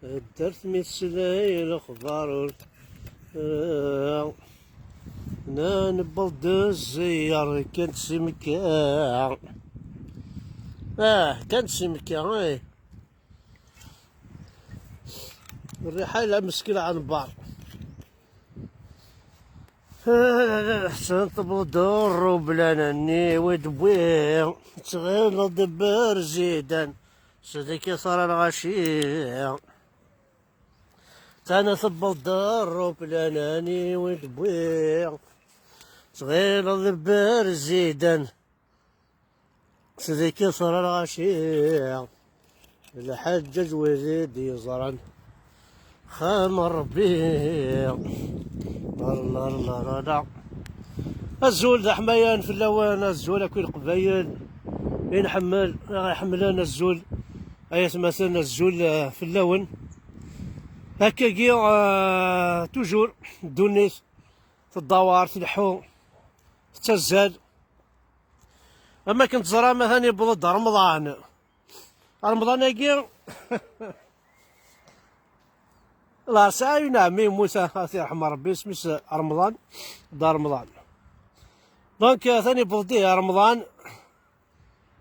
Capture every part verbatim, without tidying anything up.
Ddert mi teslay lexbar ur t-, eh, newweḍ-d zziyar kan d simekka. Ah, kan d simekka, eh. Rriḥa la meskin ɛenbar. Ḥsen tebḍ rrublan-nni wi d-wwi, tɣileḍ d berzidan, sdek tura lɣaci. Tana tebḍ rrublan-nni wi d-wwi, tɣileḍ d berzidan. Sdek tura lɣaci, lḥaǧaǧ wid i d-yeẓran. Xam Ṛebbi. Lalala. Azul d aḥmayan fell-awen, azul akk i Leqbayel i nḥemmel, i ɣ-iḥemmlen, azul ay atmaten, azul, eh, fell-awen. Akkagi, eh, toujours, ddunit teddawar, tleḥḥu, tettazzal. Am akken teẓram, atan yewweḍ-d Remḍan. Remḍan-agi, lɛersa, ay n ɛemmi yemmut, ad t-yerḥem Ṛebbi, isem-is Remḍan, Dda Remḍan. Donc, atan yewweḍ-d ihi Remḍan,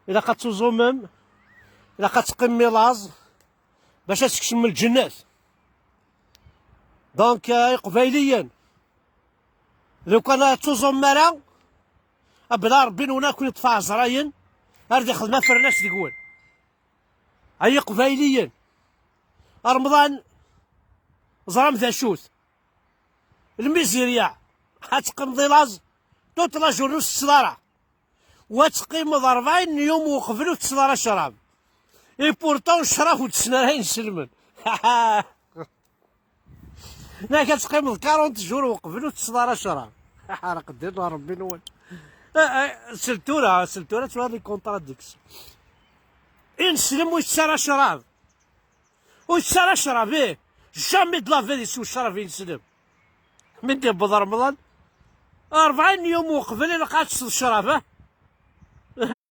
ilaq ad tuẓumem, ilaq ad teqqimem i laẓ, bac ad tkecmem lǧennet. Donc, ay Iqbayliyen, lukan ad tuẓumem ara, abla Ṛebbi-nwen ad ken-iṭṭef ɛezrayen, ar d-ixdem afernas deg-wen. Ay Iqbayliyen, Remḍan, ẓram d acu-t. Lmizirya, ad teqqimeḍ i laẓ, toute la journée ur tetteḍ ara. Wa teqqimeḍ rebɛin n yum uqbel ur tetteḍ ara ccrab. Et pourtant, ccrab ur tessen ara inselmen. Neɣ ad teqqimeḍ quarante jours uqbel ur tesseḍ ara ccrab. Ḥerq ddin n Ṛebbi-nwen. Eh, eh, sel tura, sel tura, tura les contradictions. Ineslem ur yettu ara ccrab. Ur yettu ara ccrab, ih. Jamais de la vie yessew ccrab ineslem. Mi d-yewweḍ Remḍan, rebɛin yum uqbel ilaq ad tesseḍ ccrab, ah.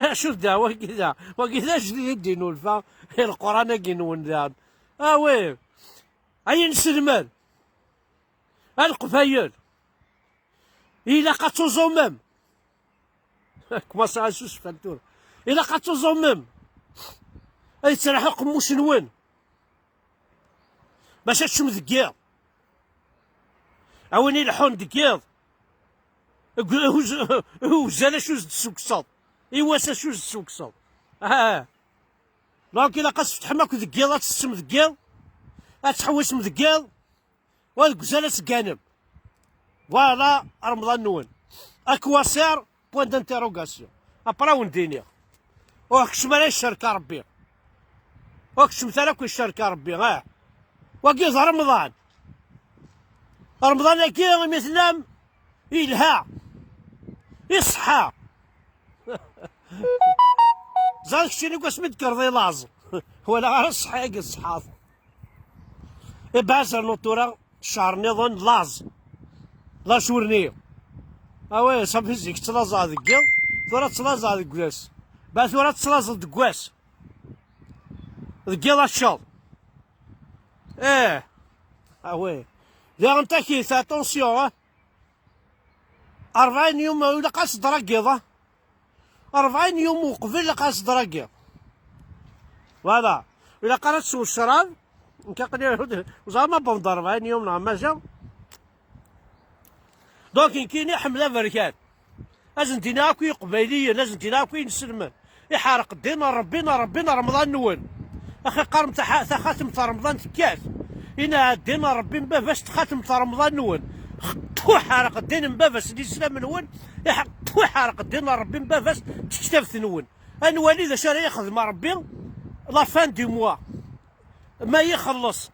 Acu da, wagi da, wagi d ajdid i d-inulfa i Leqran-agi-nwen daɣen. Ah oui. Ay inselmen, a Leqbayel, ilaq ad tuẓumem. Kmasa asusfan tura. Ilaq ad tuẓumem. Ay yettraḥ uqemmuc-nwen. Bac ad teččem deg yiḍ. A win ileḥḥun deg yiḍ. Deg uz-, uzal acu s-d-tessukseḍ. I wass acu s-d-tessukseḍ. Ah. Donc ilaq ad tfetḥem akk deg yiḍ, ad tessem deg yiḍ, ad tḥewwisem deg yiḍ, wa deg uzal ad tegganem. Voilà Remḍan-nwen. Akwaṣir, point d'interrogation. Après ad wen-d-iniɣ. Ur keččem ara yeccerka Ṛebbi. Ur keččmet ara akk yeccerka Ṛebbi, ah. Wagi d Remḍan. Remḍan-agi imi tellam yelha. Iṣeḥḥa. Ẓer keččini deg wasmi d-tekkreḍ i laẓ. Wala ara ṣṣeḥḥa-agi tṣeḥḥaḍ. Ibaɛzernu tura ccer nniḍen laẓ. La journée. Awi, safi zik ttlaẓeɣ deg yiḍ, tura ttlaẓeɣ deg wass. Ba tura ttlaẓeḍ deg wass. Deg yiḍ acceḍ. Eh. Awi. Diɣen takit, attention, ah. Rebɛin yum, ilaq ad s-d-raggiḍ, ah. Rebɛin yum uqbel ilaq ad s-d-raggiḍ. Voilà. Ilaq ara tesweḍ ccrab. Nekk aql-i, ur ẓriɣ ma wwḍen-d rebɛin yum neɣ mazal. Donc, nekkini ḥemmel aberkan. Ad sen-d-iniɣ akk i Iqbayliyen, ad sen-d-iniɣ akk i inselmen. Iḥerq ddin n Ṛebbi, n Ṛebbi, n Remḍan-nwen. Axi qqarem taxa-, taxatemt n Remḍan tekkat. Inɛa ddin n Ṛebbi n baba-s txatemt Remḍan-nwen. Xṭu ḥerq ddin n baba-s n Islam-nwen. Iḥ-, xṭu ḥerq ddin n Ṛebbi n baba-s tektabt-nwen. Ad nwali d acu ara yexdem Ṛebbi la fin du mois. Ma ixelleṣ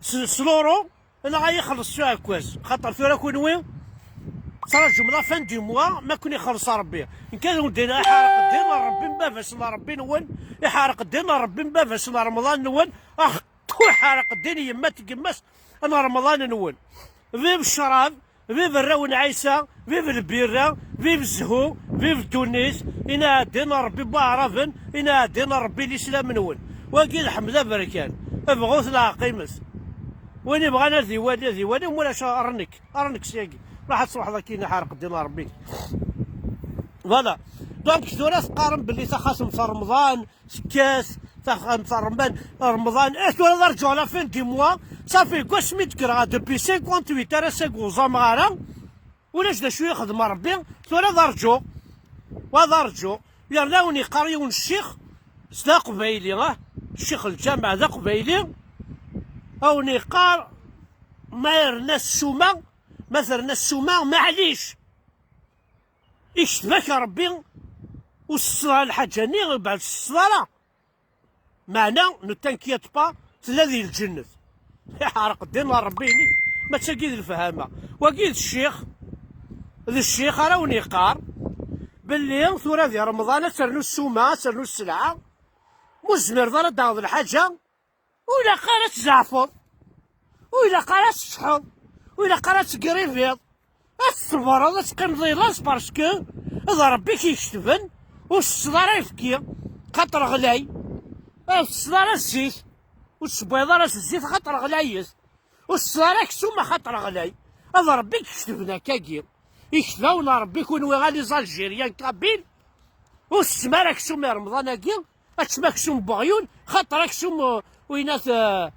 s, s l'euro, neɣ ad ixelleṣ s uɛekkaz. Xaṭer tura kunwi, ttraǧum la fin du mois, ma ken-ixelleṣ Ṛebbi. Nekk ad wen-d-iniɣ, iḥerq ddin n Ṛebbi n baba-s n Ṛebbi-nwen, iḥerq ddin n Ṛebbi n baba-s n Remḍan-nwen, axṭu iḥerq ddin n yemma n yemma-s n Remḍan-nwen. Vive ccrab, vive arraw n Ɛisa, vive lbirra, vive zzhu, vive ddunit, inɛa ddin n Ṛebbi n waɛraben, inɛa ddin n Ṛebbi lislam-nwen. Wagi d ḥmed aberkan. Bɣut leɛqim-is. Win ibɣan ad iwali, ad iwali, mulac, ar nekk, ar nekk syagi. Ruḥ ad truḥeḍ akkin, iḥerq ddin n Ṛebbi. Voilà. Donc, tura teqqarem belli taxatemt n Remḍan tekkat, taxatemt n Remḍan, Remḍan. Eh, tura d arǧu à la fin du mois. Safi, deg wasmi d-kkreɣ, depuis cinquante-huit ar ass-agi ur ẓameɣ ara. Ulac d acu yexdem Ṛebbi, tura d arǧu. Wa d arǧu. Yerna a wen-yeqqar yiwen ccix, d aqbayli, ah, ccix n lǧameɛ d aqbayli, a wen-yeqqar, ma yerna ssuma, ma terna ssuma, maɛlic. Ikteb-ak Ṛebbi, ur tsetteḍ ara lḥaǧa-nni, mbeɛd ur tsetteḍ ara. Meɛna, ne t'inquiète pas, tella di lǧennet. Iḥerq ddin n Ṛebbi-inek, mačči agi d lefhama. Wagi d ccix, d ccix ara wen-yeqqar belli tura di Remḍan ad ternu ssuma, ad ternu sselɛa, ma ur tezmireḍ ara ad d-taɣeḍ lḥaǧa, ur ilaq ara ad tzeɛfeḍ, ur ilaq ara ad teččḥeḍ, ur ilaq ara ad tegribiḍ. Ad tṣebreḍ, ad teqqimeḍ di laẓ, parce que d Ṛebbi i k-iketben, ur tsetteḍ ara ayefki, xaṭer ɣlay, ur tsetteḍ ara zzit, ur tessewwayeḍ ara s zzit, xaṭer ɣlayet, ur tsetteḍ ara aksum, axaṭer ɣlay. D Ṛebbi i k-iketben akkagi. Iketb-awen Ṛebbi kunwi a les Algériens kabyles, ur tsettem ara aksum i Remḍan-agi, ad teččem aksum n weɣyul, xaṭer aksum, uh, winat, uh,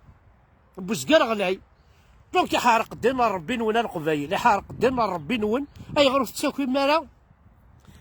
n uzger ɣlay. Donc iḥerq ddin n Ṛebbi-nwen a Leqbayel, iḥerq ddin n Ṛebbi-nwen, ayɣer ur tettakim ara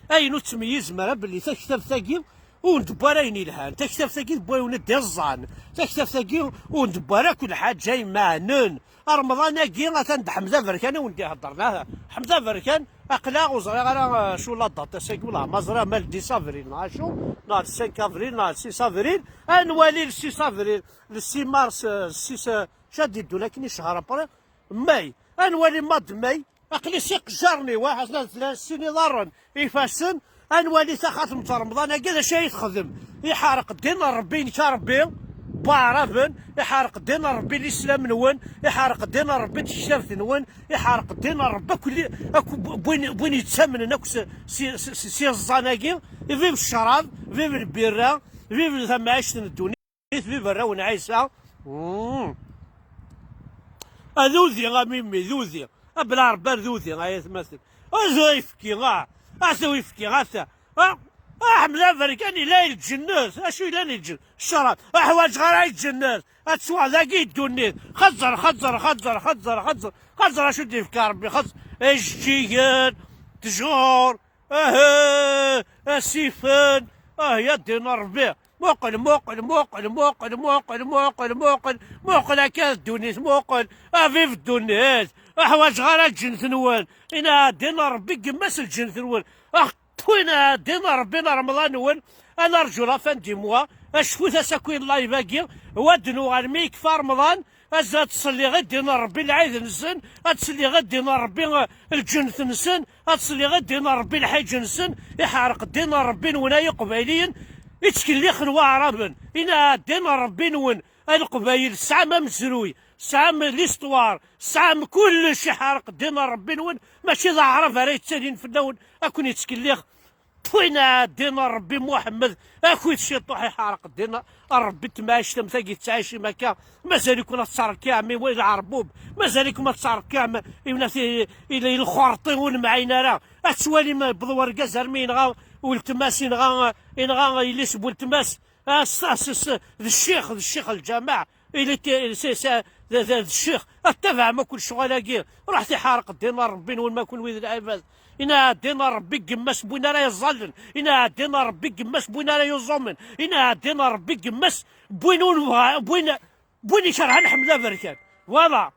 ayen ur tettmeyyizem ara belli taktabt-agi ur n-tewwi ara ayen yelhan, taktabt-agi tewwi ayen i d-iẓẓan, taktabt-agi ur n-tewwi ara akk lḥaǧa imeɛnen. Remḍan-agi atan d Ḥmed Aberkan i wen-d-iheddren. Ah, Ḥmed Aberkan, aql-aɣ ur ẓriɣ ara, ah, acu la date ass-agi, wellah ma ẓriɣ ma le dix avril neɣ acu, neɣ le cinq avril neɣ le six avril. Ad nwali le six avril, le six mars, euh, le six, euh, acu ad d-iddun akken i ccehṛ après, mai. Ad nwali mois de mai, aql-i s iqejjaren-iw, ah, aten-a zlan sin iḍarren, ifassen, ad nwali taxatemt n Remḍan-agi d acu ay texdem. Iḥerq ddin n Ṛebbi-inek a Ṛebbi, Waɛraben, iḥerq ddin n Ṛebbi lislam-nwen, iḥerq ddin n Ṛebbi tiktabt-nwen, iḥerq ddin n Ṛebbi akk li-, akk win, win yettamnen akk s, s, s, s, s iẓẓan-agi, vive ccrab, vive lbirra, vive tamɛict n ddunit. Vive arraw n Ɛisa. Mm. A d udi, a mimi, d udi. A bla Ṛebbi, a d udi, ay atmaten. A d ayefki, ah. A d ayefki, a ta. Ah, ah, Ḥmed Aberkan yella i lǧennet. Acu yellan i lǧennet? Ccṛab. Ur ḥwaǧeɣ ara i lǧennet. Ad ttwaɣ dagi i ddunit. Xeẓẓer, xeẓẓer, xeẓẓer, xeẓẓer, xeẓẓer. Xeẓẓer acu d-yefka Ṛebbi. Xeẓẓer. Ijeǧǧigen, ttjur, ah, asifen, ah, ya ddin n Ṛebbi. Muqel, muqel, muqel, muqel, muqel, muqel, muqel, muqel akka ddunit, muqel, a vive ddunit, ur ḥwaǧeɣ ara lǧennet-nwen. Ina ddin n Ṛebbi, gemma-s lǧennet-nwen. Ax, tfu, ina ddin n Ṛebbi n Remḍan-nwen. Ad narǧu la fin du mois, acfut-as akk i live-agi, wa d-nuɣal mi yekfa Remḍan, Ad, ad ttṣelliɣ i ddin n Ṛebbi lɛid-nsen, ad ttṣelliɣ i ddin n Ṛebbi, eh, lǧennet-nsen, ad ttṣelliɣ i ddin n Ṛebbi lḥiǧ-nsen, iḥerq ddin n Ṛebbi-nwen ay Iqbayliyen, ittkellixen Waɛraben, ina ddin n Ṛebbi-nwen a Leqbayel, tesɛam amezruy, tesɛam l'histoire, tesɛam kullec, iḥerq ddin n Ṛebbi-nwen, mačči d Aɛrab ara yettalin fell-awen, ad ken-yettkellix. Tfuyna ddin n Ṛebbi Muḥemmed, akkit ciṭuḥ iḥerq ddin n Ṛebbi, temɛict am tagi tettɛicim akka, mazal-iken ad tettṛekkiɛem i lɛerbub, mazal-iken ad tettṛekkiɛem i wnat i, i, i lxerṭi ur nemɛin ara. Ad twalim yewweḍ urgaz armi yenɣa weltma-s, yenɣa, yenɣa yelli-s n weltma-s, ah, s, s, s, d ccix, d ccix lǧameɛ. Il était, c'est, c'est, d, d, d ccix. Ad tabaɛem akk lecɣal-agi. Ruḥet iḥerq ddin n Ṛebbi-nwen ma kunwi d lɛibad. Ina ddin n Ṛebbi n yemma-s n win ara yeẓẓallen. Ina ddin n Ṛebbi n yemma-s n win ara yuẓumen. Ina ddin n Ṛebbi n yemma-s n win ur nebɣa, n win, n win ikerhen Ḥmed Aberkan. Voilà.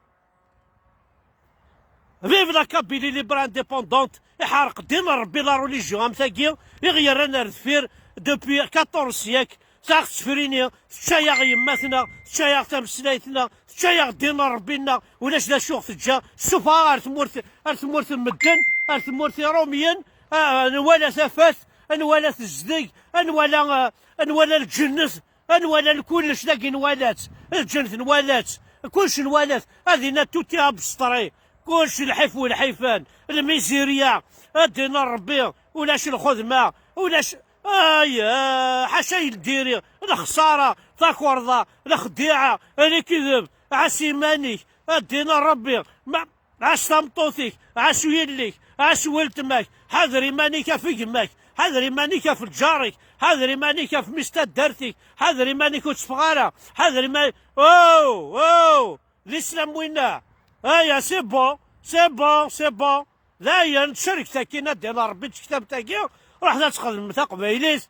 Vive la Kabylie libre indépendante, iḥerq ddin n Ṛebbi la religion am tagi, i ɣ-yerran ar deffir depuis quatorze siècles, taɣ ttefrini, tečča-yaɣ yemma-tneɣ, tečča-yaɣ tameslayt-nneɣ, tečča-yaɣ ddin n Ṛebbi-nneɣ, ulac d acu ɣ-teǧǧa, tessufeɣ-aɣ ar tmurt, ar tmurt n medden, ar tmurt Iṛumyen, ah, nwala tafat, nwala tezdeg, nwala, ah, nwala lǧennet, Ad nwala kullec dagi nwala-tt, lǧennet nwala-tt, kullec nwala-t, ad inna tout est abstrait, kullec lḥif u lḥifan, lmizirya, ad d-inna Ṛebbi, ulac lxedma, ulac, Ay, ah, ḥaca yeldi-ri, lexsara, takerḍa, lexdiɛa, lekdeb, ɛass iman-ik, a ddin n Ṛebbi, ma, ɛass tameṭṭut-ik, ɛass yelli-k, ɛass weltma-k, ḥader iman-ik ɣef gma-k, ḥader iman-ik ɣef lǧar-ik, ḥader iman-ik ɣef mmi-s n taddart-ik, ḥader iman-ik ur tteffeɣ ara, ḥader iman-, oh, oh, l'islam winna, aya, c'est bon, c'est bon, c'est bon. Dayen, tcerket akkin a ddin n Ṛebbi d tektabt-agi, ruḥet ad txedmem taqbaylit.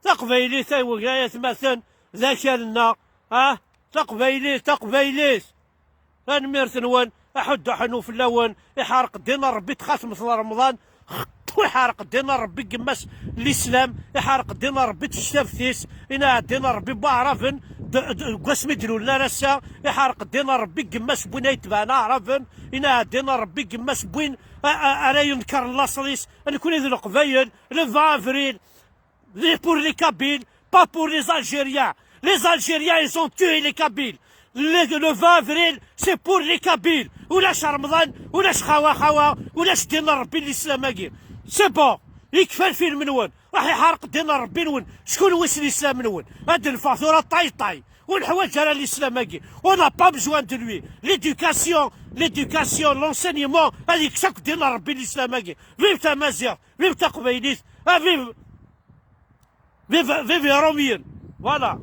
Taqbaylit, ay wagi, ay atmaten, d akal-nneɣ, ah, taqbaylit, taqbaylit. Tanemmirt-nwen, aḥuddu ḥennu fell-awen, iḥerq ddin n Ṛebbi txatmet n Remḍan, iḥerq ddin n Ṛebbi n yemma-s n lislam, iḥerq ddin n Ṛebbi d tektabt-is, inaɛ ddin n Ṛebbi n waɛraben, d, d, deg wasmi d-lulen ar ass-a, iḥerq ddin n Ṛebbi n yemma-s n win ay itebɛen aɛraben, inaɛ ddin n Ṛebbi n yemma-s n win a, a, ara yunkren laṣel-is, nekkni d Leqbayel, le vingt avril, c'est pour les Kabyles, pas pour les Algériens. Les Algériens, ils ont tué les Kabyles. Le, le vingt avril, c'est pour les Kabyles. Ulac Remḍan, ulac xawa xawa, ulac ddin n Ṛebbi n lislam-agi. C'est bon, yekfa lfilm-nwen. Ruḥ iḥerq ddin n Ṛebbi-nwen. Ckunwi s lislam-nwen. Ad d-neffeɣ tura ṭay ṭay. Ur neḥwaǧ ara l'islam-agi. On n'a pas besoin de lui. L'éducation, l'éducation, l'enseignement, ad yekkes akk ddin n Ṛebbi n lislam-agi. Vive tamaziɣt, vive taqbaylit, ah, vive, vive, vive les Romiens. Voilà.